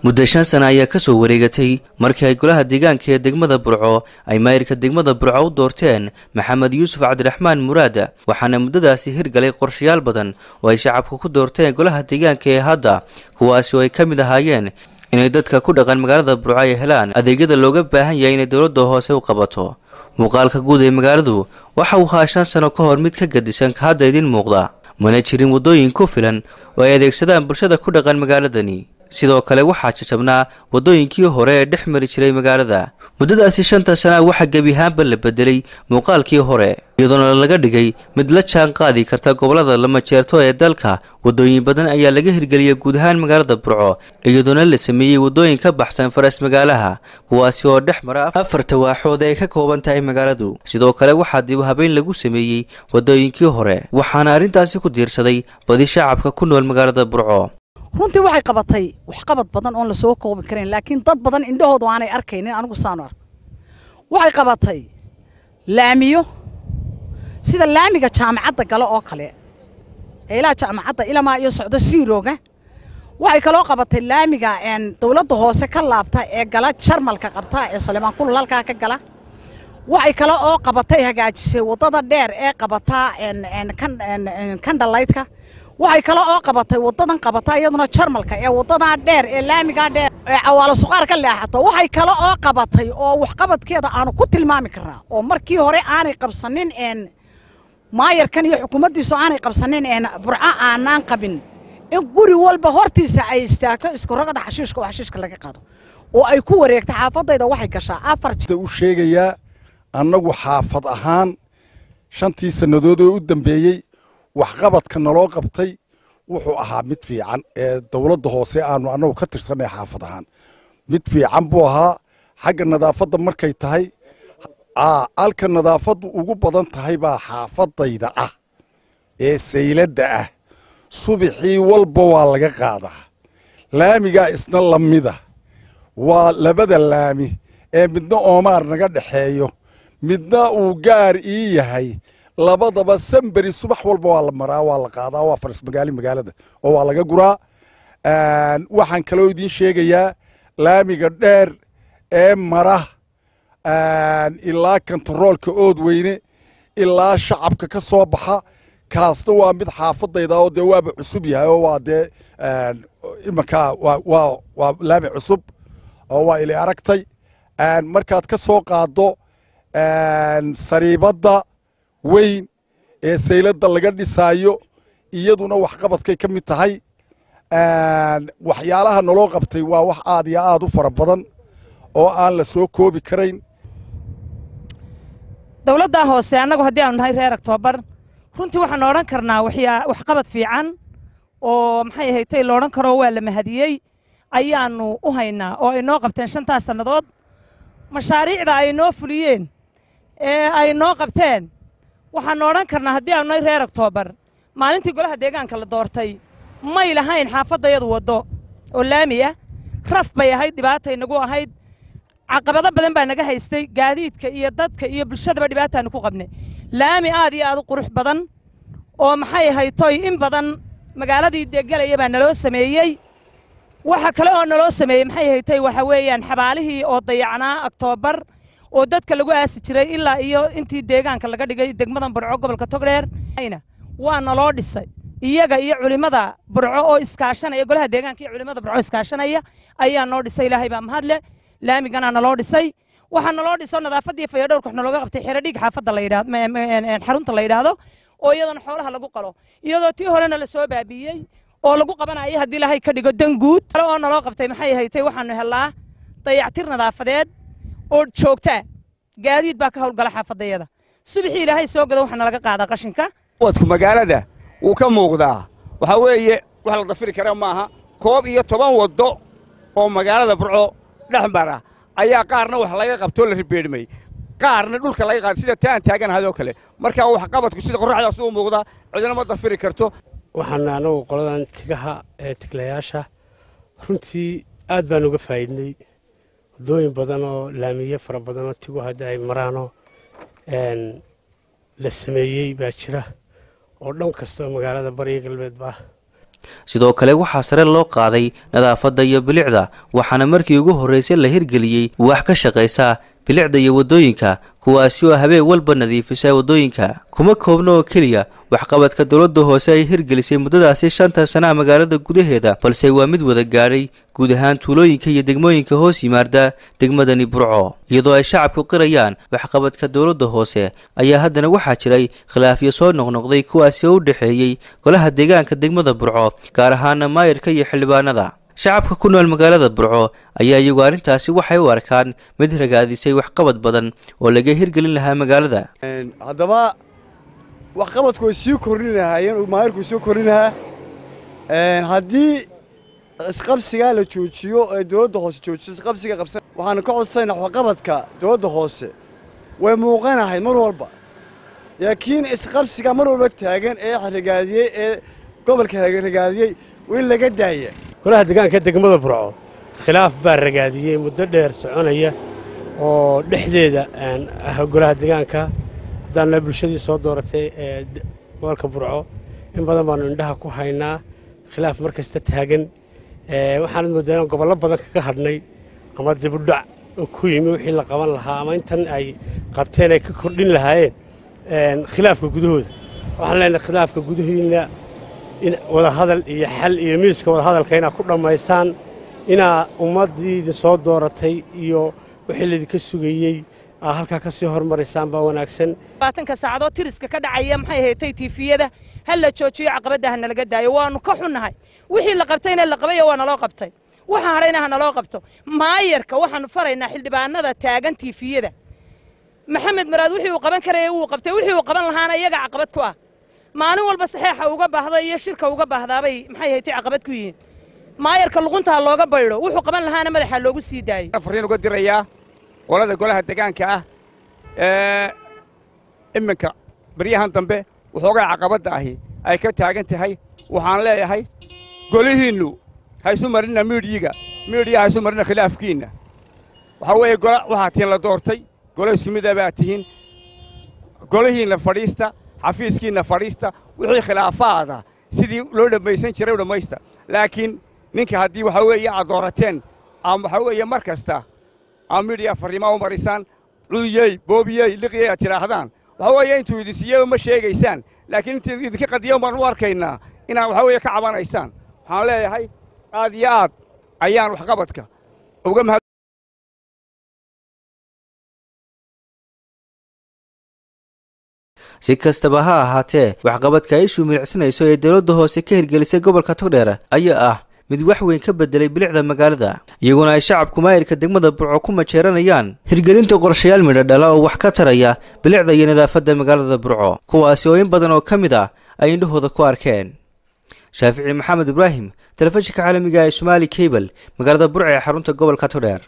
Muddo 5 sano ayaa kasoo wareegatay markii ay golaha deegaanka ee degmada Burco ay maayirka degmada Burco u doorteen Maxamed Yuusuf Cabdiraxmaan Muraad, waxaana muddadaasi hirgalay qorshayaal badan oo ay shacabka ku doorteen golaha deegaanka ee hadda, kuwaasi oo ay ka mid ahaayeen inay dadka ku dhaqan magaalada Burco ay helaan adeegyada looga baahan yahay inay dowladda hoose u qabato. Muuqaalka guud ee magaaladu waxa uu ahaa 5 sano ka hor mid ka gadisan ka hadda idin muuqda. Mana jirin waddooyin ku filan oo ay adeegsadaan bulshada ku dhaqan magaaladani. Sidoo kale waxaa jajabnaa waddooyinkii hore ee dhex mari jiray magaalada. Muddadaasi 5-ta sanaa waxaa gebi ahaanba la bedelay muuqaalkii hore, iyadoona laga dhigay mid la jaan qaadi karta gobolada lama jeerto ee dalka. Waddooyin badan ayaa laga hirgeliyay guud ahaan magaalada Burco, iyadoona la sameeyey waddooyin ka baxsan faras magaalaha, kuwaasi oo dhex mara afarta waaxood ee ka kooban tahay magaaladu. Sidoo kale waxaa dib habeyn lagu sameeyey waddooyinkii hore, waxaana arrintaasi ku diirsaday badi shacabka ku nool magaalada Burco. Runtii waxay qabatay waxqabad badan oon lasoo koobi karayn, laakiin dad badan indhahoodu aanay arkaynin. Anigu saanu arko, waxay qabatay laamiyo, sida laamiga jaamacadda galo oo kale ee ilaa jaamacadda ilamaa iyo socdo siirooga. Waxay kaloo qabatay laamiga dowladda hoose ka laabta ee gala Jarmalka qabta ee Salemaan Kulul halkaa ka gala. Waxay kale oo qabatay, hagaajisay waddada dheer ee qabata kandhalaydka. Waxay kale oo qabatay wadadan qabata iyaduna Jarmalka ee wadadaa dheer ee laamigaa dheer ee Cawaalo Suqaar ka leexato. Waxay kale oo qabatay oo waxqabadkeeda aanu ku tilmaami karnaa, oo markii hore aanay qabsanin maayarkan iyo xukuumaddiisu aanay qabsanin, Burco aanaan qabin, in guri walba hortiisa ay istaagto isku rogada xashiishka oo xashiishka laga qaado oo ay ku wareegto. Xaafadayda waxay gashaa afar. U sheegayaa, annagu xaafad ahaan 5-tii sannadood oo u dambeeyey waxqabadka naloo qabtay wuxuu ahaa mid fiican ee dowladda hoose aanu annagu ka tirsanay. Xaafad ahaan mid fiican buu ahaa. Xagga nadaafadda markay tahay, halka nadaafaddu ugu badan tahay baa xaafadayda ah ee sayladda ah. Subaxii walba waa laga qaadaa. Laamigaa isna lamida, waa labada laami ee midna Oomaar naga dhexeeyo, midna uu gaar ii yahay. Labadaba samberi subax walba waa la maraa, waa la qaadaa, waa faras magaali magaalada oo waa laga guraa. Waxaan kaloo idiin sheegayaa laamiga dheer ee mara ilaa kantaroolka Oodweyne ilaa Shacabka ka soo baxa, kaasna waa mid xaafadayda oo dee waaba cusub yahay oo waa dee imankaa waa laami cusub oo waa ili aragtay. Markaad ka soo qaaddo sariibadda weyn ee sayladda laga dhisaayo, iyaduna waxqabadkay ka mid tahay. Waxyaalaha naloo qabtay waa wax aad iyo aad u fara badan oo aan la soo koobi karayn. Dowladdaa hoose, annagu haddii aanu nahay reer Aktoobar, runtii waxaanu odhan karnaa waxqabad fiican oo maxay ahayd la odhan karo waa la mahadiyey ayaannu u haynaa oo ay noo qabteen 5-taas sannadood. Mashaariicda ay noo fuliyeen ee ay noo qabteen, waxaannu odhan karnaa haddii aanu nahay reer Aktoobar, maalintii golaha deegaanka la doortay may lahayn xaafaddayadu waddo oo laami ah. Raf bay ahayd, dhibaatay nagu ahayd, caqabado badan baa naga haystay, gaadiidka iyo dadka iyo bulshadaba dhibaataanu ku qabnay. Laami aad iyo aad u qurux badan oo maxay ahayd toy in badan magaaladii degelaya baa naloo sameeyey. Waxa kale oo naloo sameeyey, maxay ahayd, waxa weeyaan xabaalihii oo dayacnaa Aktoobar oo dadka lagu aasi jiray ilaa iyo intii deegaanka laga dhigay degmadan Burco, gobolka Togdheer, waa naloo dhisay. Iyaga iyo culimada Burco oo iskaashanaya, golaha deegaanka iyo culimada Burco iskaashanaya ayaa noo dhisay. Ilaahay baa mahadle. Laamigana naloo dhisay. Waxaa naloo dhiso nadaafadii, fayadhowrka wax nalooga qabtay xero dhiig xaafadda la yidhaahdo, xarunta la yidhaahdo oo iyadana xoolaha lagu qalo, iyadoo tii horena lasoo baabiiyey oo lagu qabanayo haddii Ilaahay ka dhigo dan guud kale oo naloo qabtay. Maxay ahayd, waxaanu helnaa dayactir nadaafadeed oo joogtaa. Gaadiid baa ka howlgala xaafadayada. Subaxii Ilaahay soo gado waxaa nalaga qaadaa qashinka. Wadku magaalada wuu ka muuqdaa. Waxaa weeye wax la dafiri kara maaha. 11 waddo oo magaalada Burco dhex mara ayaa qaarna wax laga qabtoo la ribeedhmay, qaarna dhulka laga qaaday, sida taan taaganahay oo kale. Marka waxqabadku sida qorraxdaas uu muuqdaa, cidina ma dafiri karto. Waxaana anagu qoladan tigaha ee tiglayaasha runtii aad baan uga faa'iidnay. Waddooyin badan oo laamiye fara badan oo tigu hadda ay maraanoo la sameeyey baa jira oo dhan kasta oo magaalada bariga galbeedba ah. Sidoo kale waxaa sare loo qaaday nadaafadda iyo bilicda, waxaana markii ugu horreysay la hirgeliyey wax ka shaqaysa bilicda iyo waddooyinka, kuwaasi oo habeen walba nadiifisa waddooyinka. Kuma koobna oo keliya waxqabadka dowladda hoose ay hirgelisay muddadaasi 5ta sanaha magaalada gudaheeda, balse waa mid wada gaadhay guud ahaan tuulooyinka iyo degmooyinka hoos yimaada degmadani Burco. Iyadoo ay shacabku qirayaan waxqabadka dowladda hoose, ayaa haddana waxaa jiray khilaafyo soo noqnoqday, kuwaasi oo u dhexeeyey golaha deegaanka degmada Burco, gaar ahaana maayirka iyo xildhibaanada. Shacabka ku nool magaalada Burco ayaa iyagu arrintaasi waxay u arkaan mid ragaadisay waxqabad badan oo laga hirgelin lahaa magaalada. Haddaba waxqabadku way sii kordhinahayeen, maayirku sii kordhinahaa haddii isqabsigaa la joojiyo ee dowladda hoose joojiso isqabsiga qabsan. Waxaanu ka codsanayna waxqabadka dowladda hoose way muuqanahay mar walba, laakiin isqabsiga mar walba taagan ee ragaadiyey ee gobolka ragaadiyey waa in laga daaya. Golaha deegaanka degmada Burco khilaaf baa ragaadiyey muddo dheer soconaya oo dhexdeeda ah golaha deegaanka. Haddaanna bulshadii soo dooratay ee gobolka Burco, in badan baanu indhaha ku haynaa khilaaf mar kasta taagan. Waxaanad mooddaa inaan gobollo badan kaga hadhnay ama dibudhac ku yimi wixii la qaban lahaa ama intan ay qabteen ay ka kordhin lahaayeen khilaafka gudahooda. Waxaan leenahay khilaafka gudahiinna in wadahadal iyo xal iyo miiska wadahadalka inaad ku dhammaysaan, inaa ummaddii idin soo dooratay iyo wixii laydinka sugayey aa halkaa ka sii hormaraysaan baa wanaagsan. 20ka saacadood tiriska ka dhacaya maxay ahayd tiifiyada ha la joojiyo, caqabadda ha nalaga daayo. Waanu ka xunnahay, wixii la qabtayna la qabayo waa naloo qabtay, waxa hadhayna ha naloo qabto. Maayarka waxaanu faraynaa xildhibaanada taagan tiifiyada, Maxamed Muraad wixii uu qaban karaya wuu qabtay, wixii uu qaban lahaana iyaga caqabad ku ah. Maalin walba saxeexa uga baahda iyo shirka uga baahdaabay maxay haytay caqabad ku yihiin. Maayarka luquntaa looga baydho, wuxuu qaban lahaana madaxa loogu sii daayo. Fariin uga dirayaa qolada golaha deegaanka ah ee iminka baryahan dambe waxoogaa caqabadda ahi ay ka taagan tahay. Waxaan leeyahay golihiinnu ha isu marina miidhiyiga, miidhiya ha isu marina khilaafkiinna. Waxaa weeye gola waxaa tihiin la doortay, golo isku mid ah baa tihiin. Golihiinna fadhiista, xafiiskiinna fadhiista, wixii khilaafaada sidii loo dhammaysan jiray u dhammaysta. Laakiin ninka haddii waxaa weeye aad doorateen ama waxaa weeye mar kasta ama miidhiya farriimaa u marisaan, cudiyey, boobiyey, liqiyey aad tidhaahdaan, waxaa weeye intuu idin siiyey ma sheegaysaan, laakiin intii idinka qadiyan baan u arkaynaa inaad waxaa weeye ka cabanaysaan. Waxaan leeyahay aad iyo aad ayaan waxqabadka uga mahad. Si kastaba ha ahaatee, waxqabadka ay ishu milicsanayso ee dowladda hoose ka hirgelisay gobolka Togdheer ayaa ah mid wax weyn ka bedelay bilicda magaalada, iyaguna ay shacabku maayirka degmada Burco ku majeeranayaan hirgelinta qorshayaal midho dhala oo wax ka taraya bilicda iyo nadaafadda magaalada Burco, kuwaasi oo in badan oo ka mid ah ay indhahooda ku arkeen. Shaafici Maxamed Ibraahim, telefishinka caalamiga ee Somaali Cable, magaalada Burco ee xarunta gobolka Togdheer.